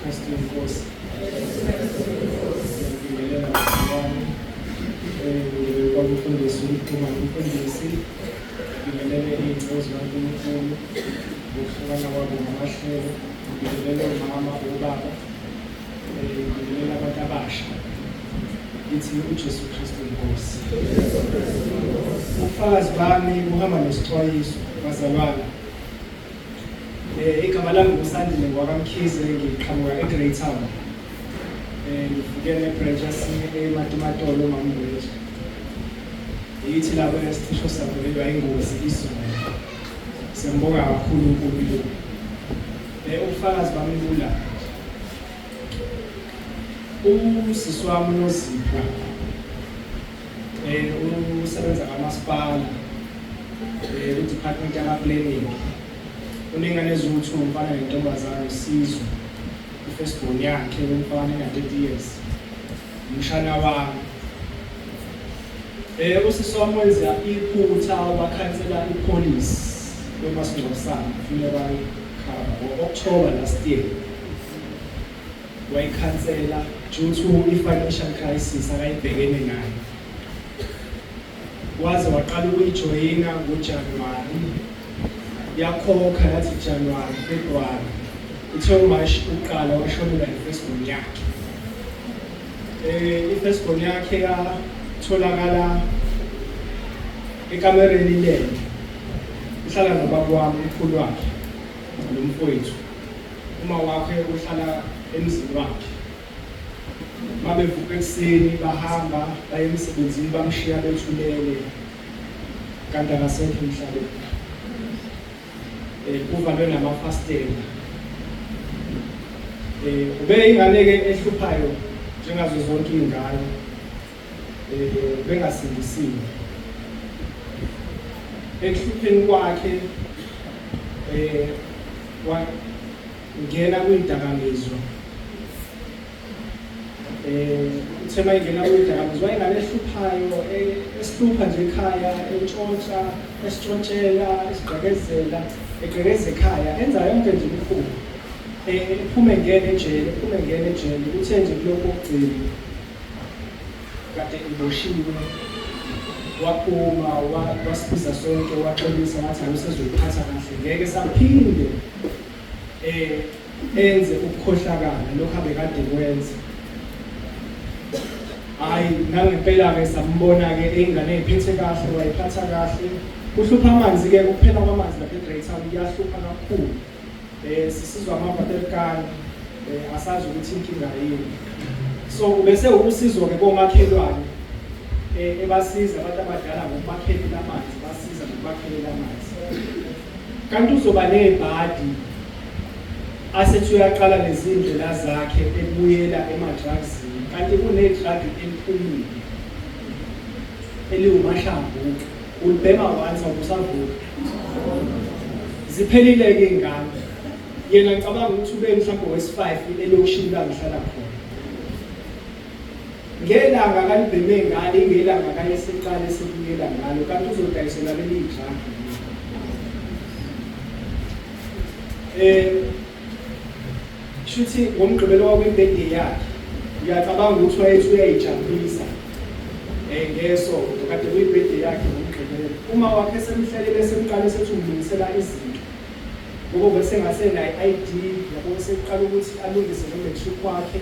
Kristu inkosi. Ngibingelela bazalwane. Kwamfundisi uMphuma umfundisi. Ngibingelele iy'nceku zikaNkulunkulu ngokuhlukana kwabo ngamahlelo. Ngibingelele omama, obaba. Ngibingelele abantu abasha. Ngithi uJesu Kristu inkosi. Ubufakazi bami buhamba nesixwayiso bazalwane. Igama lami nguSandile ngwakaMkhize ngiqhamuka eGreytown. Ngifike ne-branch eMatimatolo uMamngwethu. Yithi labo esicisho savelelwa ingozi izolo. Siyambonga kakhulu uNkulunkulu. Ubufakazi bami bula. Usisi wami uNozipho usebenza kamasipala ku-department yaka-planning. Unengane eziwu-two, umfana nentombazane, uSizwe. I-first born yakhe umfana ena-30 years. Umshana wami. Usisi wami wenza iphutha wakhansela ipolisi yomasingcwabisane, funeral cover ngo-October last year. Wayikhansela due to i-financial crisis akayibhekene nayo. Waze waqala ukuyijoyina ngoJanuwari, yakhokha yathi January, February. Uthe uMashi uqala washonelwa i-firstborn yakhe. I-firstborn yakhe yatholakala ekamereni ilele. Ihlala nobaba wami, umkhulu wakhe, nomfowethu. Uma wakhe uhlala emzini wakhe. Mabevuka ekuseni bahamba baye emsebenzini bamshiya bethulele kanti akasekho emhlabeni. Kuvalwe namafasitela. Ube ingane-ke ehluphayo njengazo zonke iy'ngane bengasindisiwe. Ekuhlupheni kwakhe wangena kwidakamizwa. Uthe uma ingena kwidakamizwa wayengane ehluphayo esihlupha nje ekhaya entshontsha esitshontshela esigqekezela egqekeza ekhaya enza yonke nje imikhuba ephume ngene ejele ephume ngene ejele. Uthe nje kulokhu okugcina kade eboshiwe waphuma wasibiza sonke waxolisa wathi hayi usezoyiphatha kahle ngeke saphinde enze ukukhohlakala lokho abekade kwenza. Hayi nangempela-ke sambona-ke ingane eyiphethe kahle wayiphatha kahle. Kuhlupha amanzi-ke ukuphela kwamanzi lapha eGreytown kuyahlupha kakhulu. Sisizwa ama-waterkan asazi ukuthi inkinga yini. So ubese usizo-ke komakhelwane ebasiza abantu abadala ngokubakhelela amanzi, basiza ngokubakhelela amanzi. Kanti uzoba nebhadi asethi uyaqala nezindlela zakhe ebuyela ema-drugsini kanti kune-drug eliphumile eliwumashambuka ulibhema once awusavuka. Ziphelile-ke iy'ngane. Yena ngicabanga ukuthi ube mhlawumbe wesi-five elokishini la ngihlala khona. Ngelanga kalibheme ngalo ingelanga kayeseqale sebuyela ngalo kanti uzodayisela leli drug. Shuthi ngoMgqibelo kwakuyi-birthday yakhe. Ngiyacabanga ukuthi wayethi uyayijabulisa ngesonto kade kuyi-birthday yakhe ngoMgqibelo. Uma wakhe esemhlelele esemqala esethi umlungisela izinto ngoba ubesengasenayo i-ID yabo seqala ukuthi alungise no-matric wakhe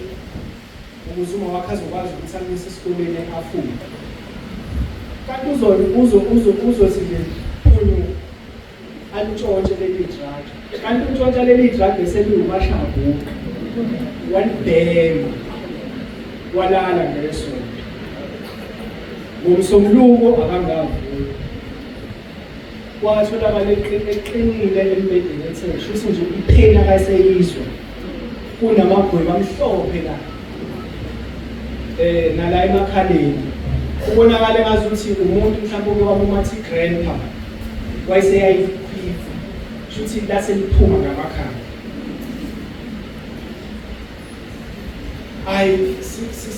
ukuze uma wakhe azokwazi ukuthi amyise esikoleni afunde. Kanti uzothi nje phunyu alintshontshe leli drug. Kanti untshontsha leli drug bese liwumashaguqa. Walibhema. Walala ngesonto. Ngomsombuluko akangavuki. Watholakala eqinile embhedeni ethe shuthi nje ipheni akaseyizwa. Kunamagwebu amhlophe la. Nala emakhaleni. Kubonakala engazuthi umuntu mhlawumbe uke wamumatha i-grandpa wayeseyayikhwifa shuthi lase liphuma ngamakhala. Ayi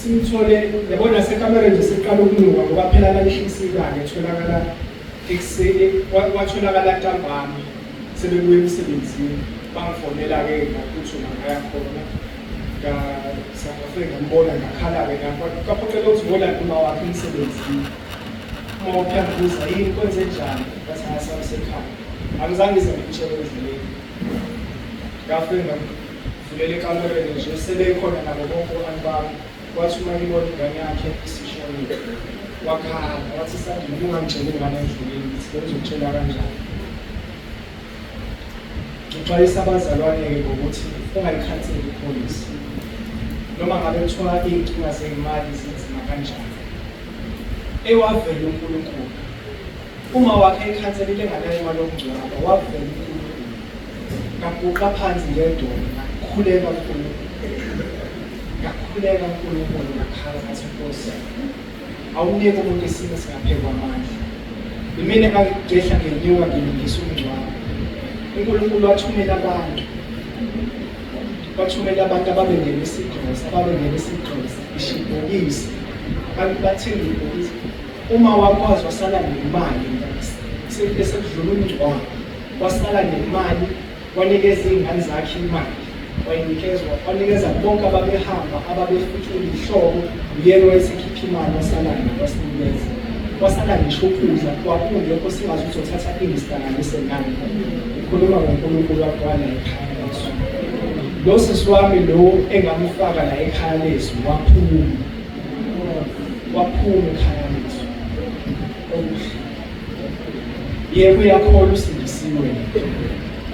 simthole yabona sekamereni nje seqala ukunuka ngoba phela lalishisa ilanga etholakala ekuseni watholakala ntambama sebebuya emsebenzini bangifonela-ke ngaphuthuma ngaya khona. Ngafike ngambona ngakhala-ke kwaphoqela ukuthi ngolanda uma wakhe emsebenzini. Uma wakhe yangibuza yini kwenze njani, ngathi hhayi sabe sekhaya. Angizange ngize ngimtshele endleleni. Ngafike ngamvulela ekamereni nje sebekhona nabo bonke o-anti bami. Wathi uma ngibona ingane yakhe isishonile, wakhala wathi Sandile ungangitsheli ingane endleleni ngithi bengizokutshela kanjani. Ngixwayisa abazalwane-ke ngokuthi ungayikhanseli ipholisi. Noma ngabe kuthiwa iy'nkinga zey'mali zinzima kanjani. Ewavela uNkulunkulu. Uma wakhe ekhanselile enganayo imali yokungcwaba, wavela uNkulunkulu. Ngaguqa phansi ngedolo, ngakhuleka kuNkulunkulu. Ngakhuleka kuNkulunkulu, ngakhala ngathi Nkosi, awuniki umuntu isimo esingaphezu kwamandla. Imina engangigehla ngenyuka ngilungisa umngcwabo. uNkulunkulu wathumela abantu. Wathumela abantu ababengena isiGxosa, ababengena isiGxosa, ngisho ibhokisi. Abantu bathenga ibhokisi. Uma wakwazi wasala nemali esekudlula umngcwabo, wasala nemali, wanikeza iy'ngane zakhe imali, wayinikezwa, wanikeza bonke ababehamba, ababefikile ihlobo, uyena wayesekhipha imali wasala nayo wasinikeza. Wasala ngisho ukudla kwakungekho singazi ukuthi uthatha ini sihlanganise nani. Ngikhuluma ngoNkulunkulu wagcwala ekhaya lethu. Lo sisi wami lo engamfaka la ekhaya lethu waphuma. Waphuma ekhaya lethu. Okuhle. Yebo uyakholwa usindisiwe.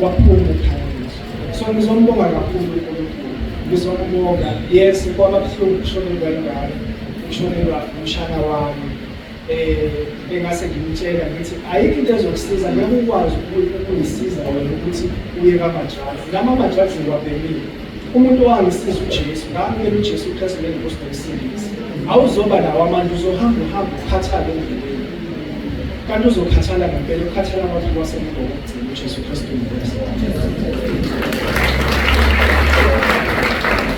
Waphuma ekhaya lethu. So ngizombonga kakhulu uNkulunkulu. Ngizombonga. Yes, kwaba buhlungu ukushonelwa ingane, ukushonelwa umshana wami. Engase ngimtshela ngithi ayikho into ezokusiza ngeke ukwazi ukuyisiza wena ukuthi uye kama-drugs. Nami ama-drugs ngiwabhemile. Umuntu owangisiza uJesu, ngamukela uJesu Kristu njengenkosi nomsindisi. Awuzoba nawo amandla, uzohamba uhambe ukhathale endleleni. Kanti uzokhathala ngempela, ukukhathala kwakhe kwasemva kokugcina uJesu Kristu inkosi.